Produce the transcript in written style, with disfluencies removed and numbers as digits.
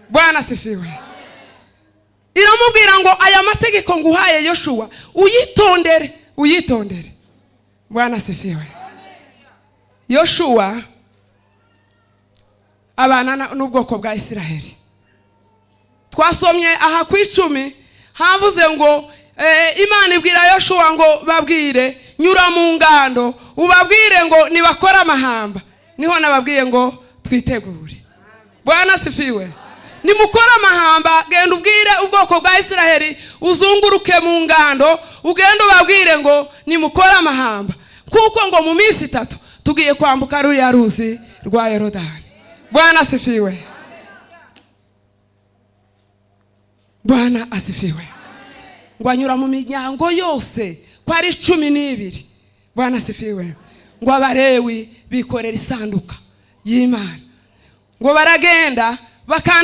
Bwana asifiwe. Iramubwira ngo aya mategeko nguhaye, Yoshuwa, uyitondere, uyitondere. Bwana asifiwe. Yoshuwa abana n'ubwoko bwa Isiraheli. Twasomye aha ku 10, havuze ngo Imana ibwira Yoshuwa ngo babwire, nyura mu ngando ubabwire ngo nibakore amahamba. Niho nababwiye ngo twitegure. Bwana asifiwe. Nimukore amahamba, genda ubwire ubwoko bwa Isiraheli, uzunguruke mu ngando, ugende ubabwire ngo nimukore amahamba, kuko ngo mu minsi 3 tugiye kwambuka ruriya ruzi rwa Yorodani. Bwana asifiwe. Bwana asifiwe. Ngo anyura mu miryango yose ko ari 12. Bwana asifiwe. Ngo Abarewi bikorera isanduka y'Imana, ngo baragenda.